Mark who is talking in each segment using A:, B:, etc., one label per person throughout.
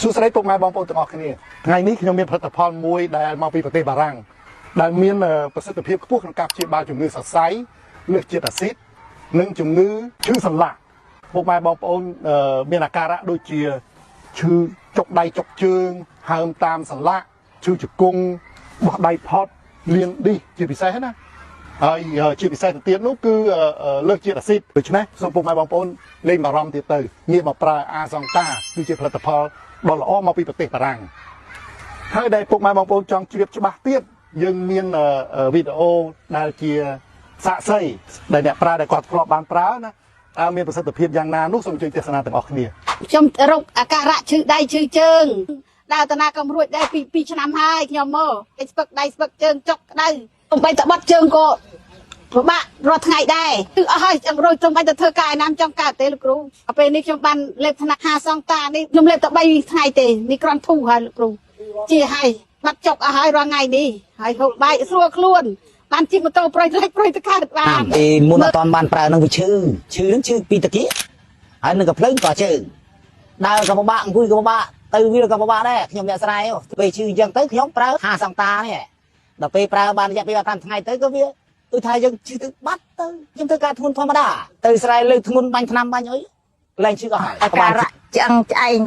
A: សួស្តីពុកម៉ែបងប្អូនទាំងអស់គ្នាថ្ងៃនេះខ្ញុំមានផលិតផលមួយដែលមកពីប្រទេសបារាំងដែលមានប្រសិទ្ធភាពខ្ពស់ក្នុងការព្យាបាលជំងឺសរសៃលើសជាតិអាស៊ីតនិងជំងឺឈឺសន្លាក់ពុកម៉ែបងប្អូនមានអាការៈដូចជាឈឺចុកដៃចុកជើងហើមតាមសន្លាក់ឈឺជង្គង់បោះដៃផុតលៀនឌីសជាពិសេសណាហើយជាពិសេសទៅទៀតនោះគឺលើសជាតិអាស៊ីតដូច្នេះសូមពុកម៉ែបងប្អូនលេងបារម្ភទៀតទៅងាកមកប្រើអាសង្តាគឺជាផលិតផលដ៏ល្អមកពីប្រទេសបារាំងហើយដែលពុកម៉ែបងប្អូនចង់ជ្រាបច្បាស់ទៀតយើងមានវីដេអូដែលជាសាក្សីដែលអ្នកប្រើដែលគាត់ធ្លាប់បានប្រើណាតើមានប្រសិទ្ធភាពយ៉ាងណានោះសូមអញ្ជើញទស្សនាទាំងអស់គ្នា
B: ខ្ញុំរកអាការៈឈឺដៃឈឺជើងដើរតាណាក៏មិនរួចដែរពី2ឆ្នាំហើយខ្ញុំមកដៃស្ពឹកដៃស្ពឹកជើងចុកក្តៅសំបីតបត់ជើងក៏ពិបាករាល់ថ្ងៃដែរគឺអស់ហើយចង់រួចសំបីតែធ្វើការឯណាមចង់កើតទេលោកគ្រូដល់ពេលនេះខ្ញុំបានលេបថ្នាក់5សងតានេះខ្ញុំលេបតែ3ថ្ងៃទេនេះគ្រាន់ធូរហើយលោកគ្រូជាហើយបាត់ចុកអស់ហើយរាល់ថ្ងៃនេះហើយហូបបាយស្រួលខ្លួនបានជិះម៉ូតូប្រយលេចប្រយទៅកើតបាន
C: ពីមុនអត់តាន់បានប្រើនឹងវាឈឺឈឺនឹងឈឺពីតាគៀកហើយនឹងក៏ភ្លើងក៏ជើងដើរក៏ពិបាកអង្គុយក៏ពិបាកទៅវាក៏ពិបាកដែរខ្ញុំអ្នកស្រែពេលឈឺអញ្ចឹងទៅខ្ញុំប្រើហាសង្តានេះដល់ពេលប្រើបានរយៈពេល5ថ្ងៃទៅក៏វាដូចថាយើងឈឺទៅបាត់ទៅខ្ញុំធ្វើការធ្ងន់ធម្មតាទៅស្រែលើកធ្ងន់បាញ់ថ្នាំបាញ់អីលែងឈឺអស់ហើយ
D: អាការៈឆ្អឹងឆ្អែង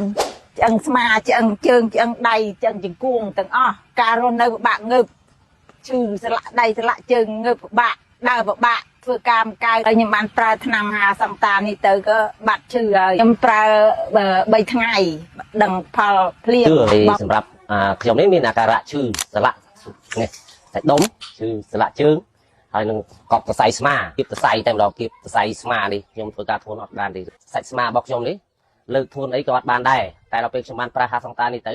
D: ឆ្អឹងស្មាឆ្អឹងជើងឆ្អឹងដៃឆ្អឹងជង្គង់ទាំងអស់ការរស់នៅពិបាកងើបឈឺស្លាក់ដៃស្លាក់ជើងងើបពិបាកដើរពិបាកធ្វើការមិនកើតហើយខ្ញុំបានប្រើថ្នាំហាសង្តានេះទៅក៏បាត់ឈឺហើយខ្ញុំប្រើ3ថ្ងៃដឹងផលភ្លាម
E: ជឿសម្រាប់ខ្ញុំនេះមានអាការៈឈឺសន្លាក់នេះសាច់ដុំឈឺសន្លាក់ជើងហើយនឹងកប់សរសៃស្មាគៀបសរសៃតែម្ដងគៀបសរសៃស្មានេះខ្ញុំធ្វើការធ្ងន់អត់បានទេសាច់ស្មារបស់ខ្ញុំនេះលើកធ្ងន់អីក៏អត់បានដែរតែដល់ពេលខ្ញុំបានប្រើហាសង្តានេះទៅ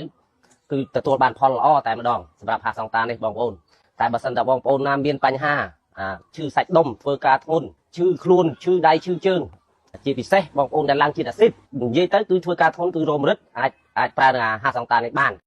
E: គឺទទួលបានផលល្អតែម្ដងសម្រាប់ហាសង្តានេះបងប្អូនតែបើសិនតែបងប្អូនណាមានបញ្ហាឈឺសាច់ដុំធ្វើការធ្ងន់ឈឺខ្លួនឈឺដៃឈឺជើងជាពិសេសបងប្អូនដែលឡើងជាតិអាស៊ីតនិយាយទៅគឺធ្វើការធ្ងន់គឺរោមរិតអាចអាចប្រើនឹងអាហាសង្តានេះបាន។